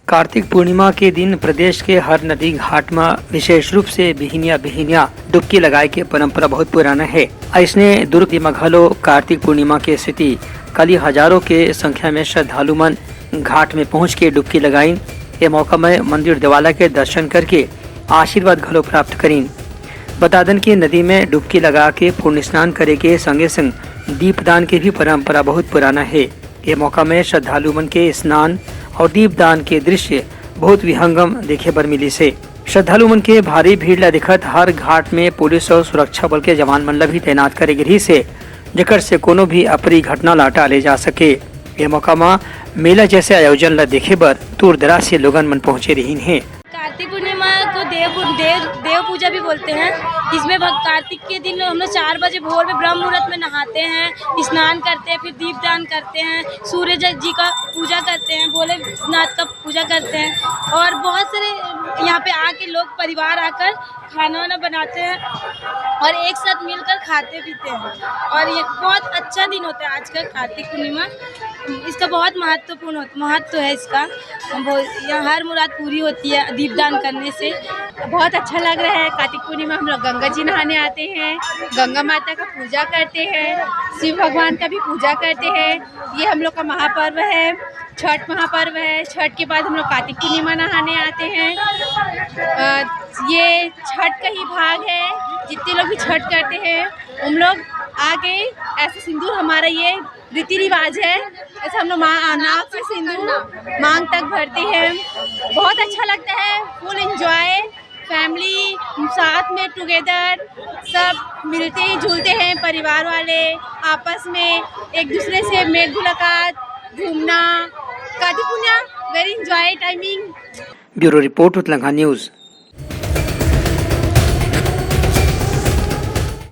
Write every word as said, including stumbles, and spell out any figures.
कार्तिक पूर्णिमा के दिन प्रदेश के हर नदी घाट म विशेष रूप से बिहिनिया बिहिनिया डुबकी लगाए के परंपरा बहुत पुराना हे। अइसने दुर्ग म घलो कार्तिक पूर्णिमा के सेती काली हजारों के संख्या में श्रद्धालु मन घाट में पहुंच के डुबकी लगाइन। ए मौका में मंदिर देवाला के दर्शन करके आशीर्वाद घलो प्राप्त करिन। बता दन कि नदी में डुबकी लगा के पुण्य स्नान करे के संगे संग दीपदान के भी परंपरा बहुत पुराना हे। ये मौका में श्रद्धालु मन के स्नान और दीपदान के दृश्य बहुत विहंगम देखे बर मिलिस हे। श्रद्धालु मन के भारी भीड़ ला देखत हर घाट में पुलिस और सुरक्षा बल के जवान मन ला भी तैनात करे गे रिहिस हे, जेकर से कोनो भी अप्रिय घटना ला टाले जा सके। ये मौका म मेला जैसे आयोजन ला देखे बर दूर दराज से लोगन मन पहुंचे रिहिन हे। कार्तिक पूर्णिमा को देव देव देव पूजा भी बोलते हैं। इसमें भग कार्तिक के दिन हम लोग चार बजे भोर में ब्रह्म मुहूर्त में नहाते हैं, स्नान करते हैं, फिर दीपदान करते हैं, सूर्य जी का पूजा करते हैं, भोलेनाथ का पूजा करते हैं। और बहुत सारे यहाँ पे आके लोग परिवार आकर खाना वाना बनाते हैं और एक साथ मिलकर खाते पीते हैं। और ये बहुत अच्छा दिन होता है आज का कार्तिक पूर्णिमा। इसका बहुत महत्वपूर्ण होता, महत्व है इसका। हम बहुत, यहाँ हर मुराद पूरी होती है दीपदान करने से। बहुत अच्छा लग रहा है। कार्तिक पूर्णिमा हम लोग गंगा जी नहाने आते हैं, गंगा माता का पूजा करते हैं, शिव भगवान का भी पूजा करते हैं। ये हम लोग का महापर्व है, छठ महापर्व है। छठ के बाद हम लोग कार्तिक पूर्णिमा नहाने आते हैं। अ, ये छठ का ही भाग है। जितने लोग भी छठ करते हैं, उन लोग आके ऐसे सिंदूर, हमारा ये रीति रिवाज है, ऐसे हम लोग मा-, नाक से सिंदूर मांग तक भरते हैं। बहुत अच्छा लगता है, फुल एंजॉय, फैमिली साथ में टुगेदर, सब मिलते जुलते हैं परिवार वाले, आपस में एक दूसरे से मेल मुलाकात, घूमना। Kartik Purnima, very enjoy timing। Bureau report, Utlanga news.